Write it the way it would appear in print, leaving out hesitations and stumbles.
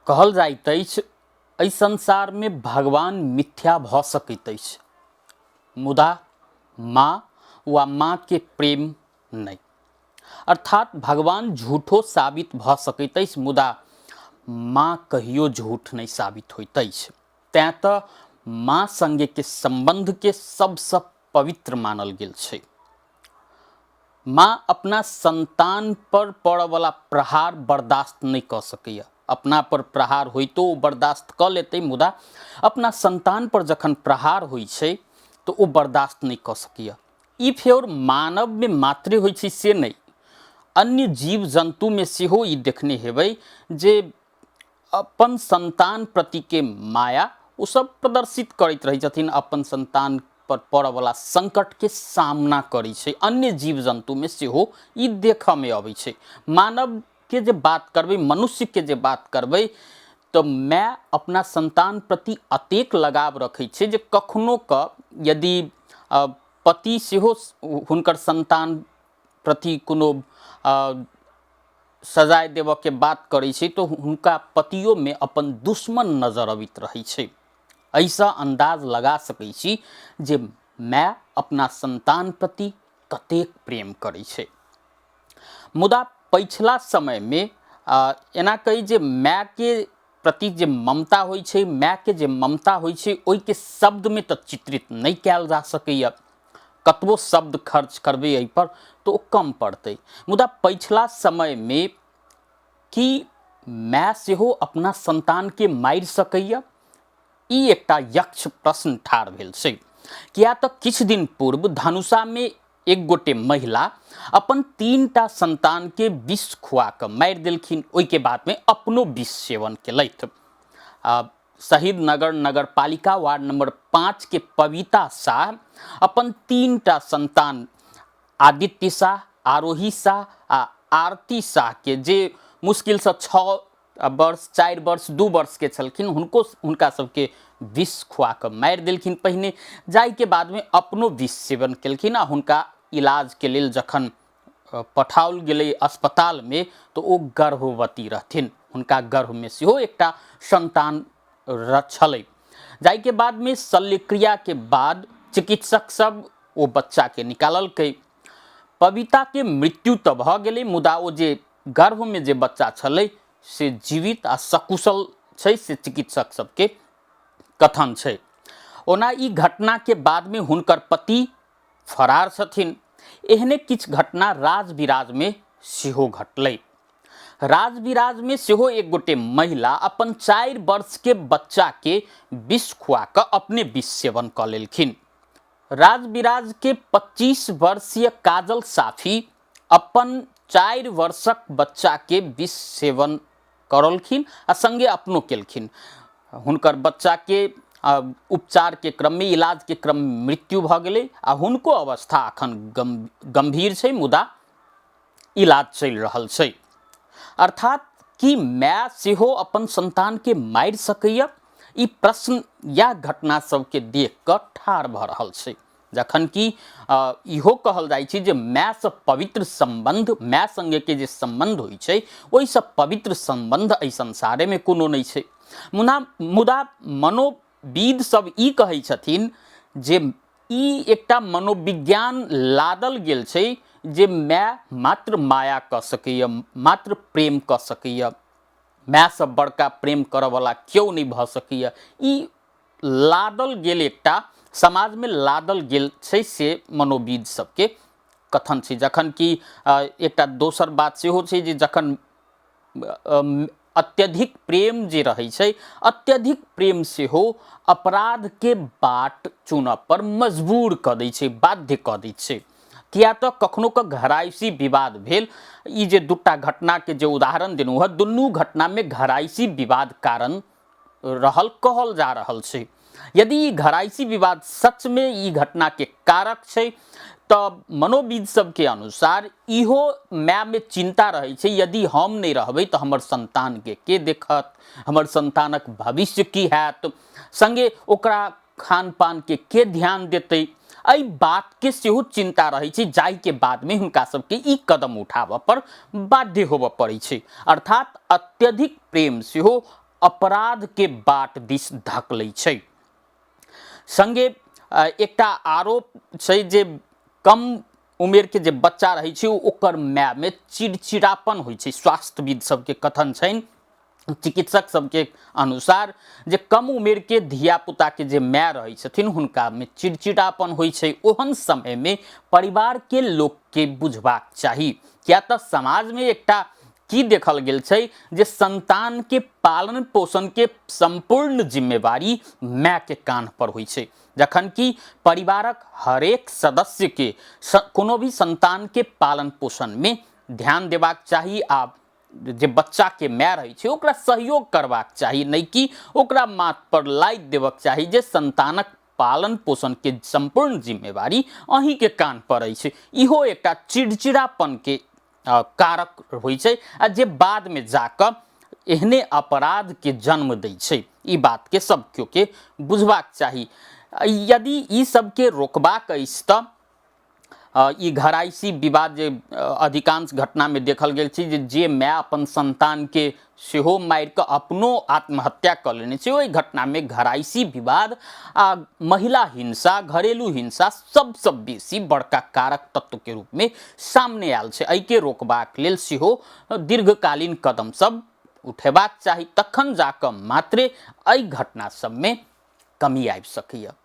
कहल जाइत अछि एहि संसारमे भगवान मिथ्या भऽ सकैत अछि, मुदा माँ वा माँके प्रेम नहि। अर्थात भगवान झूठो साबित भऽ सकैत अछि, मुदा माँ कहियो झूठ नहि साबित होइत अछि। तेँ तऽ माँ सङ्गेके सम्बन्धके सबसँ पवित्र मानल गेल छै। माँ अपना संतान पर पड़ऽवला प्रहार बर्दाश्त नहि कऽ सकैए। अपना पर प्रहार होइतो ओ बर्दाश्त कऽ लेतै, मुदा अपना संतान पर जखन प्रहार होइ छै तऽ ओ बर्दाश्त नहि कऽ सकैए। ई फेर मानवमे मात्रे होइ छै से नहि, अन्य जीव जन्तुमे सेहो ई देखने हेबै जे अपन संतान प्रतिके माया ओ सब प्रदर्शित करैत रहै छथिन, अपन संतान पर पड़ऽवला संकटके सामना करै छै। अन्य जीव जन्तुमे सेहो ई देखऽमे अबै छै। मानवके जे बात करबै, मनुष्यके जे बात करबै, तऽ माय अपना संतान प्रति अतेक लगाव रखै छै जे कखनो कऽ यदि पति सेहो हुनकर संतान प्रति कोनो सजाय देबऽके बात करै छै तऽ हुनका पतियोमे अपन दुश्मन नजर अबैत रहै छै। एहिसँ अन्दाज लगा सकै छी जे माय अपना सन्तान प्रति कतेक प्रेम करै छै। मुदा पछिला समयमे एना कही जे मायके प्रति जे ममता होइ छै, मायके जे ममता होइ छै, ओहिके शब्दमे तऽ चित्रित नहि कयल जा सकैए। कतबो शब्द खर्च करबै एहिपर तऽ ओ कम पड़तै। मुदा पछिला समयमे की माय सेहो अपना सन्तानके मारि सकैए? ई एकटा यक्ष प्रश्न ठाढ़ भेल छै। किया तऽ किछु दिन पूर्व धनुषामे एक गोटे महिला अपन 3टा सन्तानके विष खुआ कऽ मारि देलखिन, ओहिके बादमे अपनो विष सेवन केलथि। शहीद नगर नगरपालिका वार्ड नंबर 5 के पविता शाह अपन 3टा संतान आदित्य शाह, आरोही शाह आ आरती शाह के, जे मुश्किलसँ 6 वर्ष, 4 वर्ष, 2 वर्ष के छलखिन, हुनका सबके विष खुआ कऽ मारि देलखिन पहिने, जाहिके बादमे अपनो विष सेवन केलखिन आ हुनका इलाजके लेल जखन पठाओल गेलै अस्पतालमे तऽ ओ गर्भवती रहथिन, हुनका गर्भमे सेहो एकटा संतान छलै। जाहिके बादमे शल्यक्रियाके बाद चिकित्सक सब ओ बच्चाके निकाललकै। पविताके मृत्यु तऽ भऽ गेलै, मुदा ओ जे गर्भमे जे बच्चा छलै से जीवित आ सकुशल छै, से चिकित्सक सबके कथन छै। ओना ई घटनाके बादमे हुनकर पति फरार छथिन। एहने किछु घटना राजविराजमे सेहो घटलै। राजविराजमे सेहो एक गोटे महिला अपन 4 वर्षके बच्चाके विष खुआ कऽ अपने विष सेवन कऽ लेलखिन। राजविराजके 25 वर्षीय काजल साफी अपन 4 वर्षक बच्चाके विष सेवन करलखिन आ संगे अपनो केलखिन। हुनकर बच्चाके उपचारके क्रममे, इलाजके क्रममे मृत्यु भऽ गेलै आ हुनको अवस्था अखन गम्भीर छै, मुदा इलाज चलि रहल छै। अर्थात कि माय सेहो अपन सन्तानके मारि सकैए? ई प्रश्न इएह घटना सबके देख कऽ ठाढ़ भऽ रहल छै। जखन कि इहो कहल जाइ छै जे मायसँ पवित्र सम्बन्ध, माय सङ्गेके जे सम्बन्ध होइ छै ओहिसँ पवित्र सम्बन्ध एहि संसारेमे कोनो नहि छै। मुदा मनोविद सब ई कहै छथिन जे ई एकटा मनोविज्ञान लादल गेल छै जे माय मात्र माया कऽ सकैए, मात्र प्रेम कऽ सकैए, मायसँ बड़का प्रेम करऽवला केओ नहि भऽ सकैए। ई लादल गेल एकटा समाजमे लादल गेल छै से मनोविद सबके कथन छै। जखन कि एकटा दोसर बात सेहो छै जे जखन अत्यधिक प्रेम जे रहै छै, अत्यधिक प्रेम सेहो अपराधके बाट चुनऽ पर मजबूर कऽ दै छै, बाध्य कऽ दै छै। किया तऽ कखनो कऽ घरायसी विवाद भेल, ई जे दूटा घटनाके जे उदाहरण देलहुँ हँ, दुनू घटनामे घरायसी विवाद कारण रहल कहल जा रहल छै। यदि ई घरायसी विवाद सचमे ई घटनाके कारक छै तऽ मनोविद सबके अनुसार इहो मायमे चिन्ता रहै छै, यदि हम नहि रहबै तऽ हमर सन्तानके के देखत, हमर सन्तानक भविष्य की हैत, सङ्गे ओकरा खान पानके के ध्यान देतै, एहि बातके सेहो चिन्ता रहै छै, जाहिके बादमे हुनका सबके ई कदम उठाबऽ पर बाध्य होबऽ पड़ै छै। अर्थात अत्यधिक प्रेम सेहो अपराधके बाट दिस धकलै छै। सङ्गे एकटा आरोप छै जे कम उमेरके जे बच्चा रहै छै ओकर मायमे चिड़चिड़ापन होइ छै। स्वास्थ्यविद सबके कथन छनि, चिकित्सक सबके अनुसार, जे कम उमेरके धियापुताके जे माय रहै छथिन हुनकामे चिड़चिड़ापन होइ छै। ओहन समयमे परिवारके लोकके बुझबाक चाही, किया तऽ समाजमे एकटा की देखल गेल छै जे संतानके पालन पोषणके सम्पूर्ण जिम्मेवारी मायके कान्ह पर होइ छै, जखन कि परिवारक हरेक सदस्यके कोनो भी संतानके पालन पोषणमे ध्यान देबाक चाही आ जे बच्चाके माय रहै छै ओकरा सहयोग करबाक चाही, नहि कि ओकरा माथ पर लादि देबक चाही जे संतानक पालन पोषणके सम्पूर्ण जिम्मेवारी अहीँके कान्ह पर अछि। इहो एकटा चिड़चिड़ापनके कारक होइ छै आ जे बादमे जाकऽ एहने अपराधके जन्म दै छै। ई बातके सब केओके बुझबाक चाही। यदि ई सबके रोकबाक अछि तऽ ई घरायसी विवाद जे अधिकांश घटनामे देखल गेल छै जे माय अपन सन्तानके सेहो मारिकऽ अपनो आत्महत्या कऽ लेने छै, ओहि घटनामे घरायसी विवाद आ महिला हिंसा, घरेलू हिंसा सबसँ बेसी बड़का कारक तत्वके रूपमे सामने आयल छै। एहिके रोकबाक लेल सेहो दीर्घकालीन कदम सब उठेबाक चाही, तखन जाकऽ मात्रे एहि घटना सबमे कमी आबि सकैए।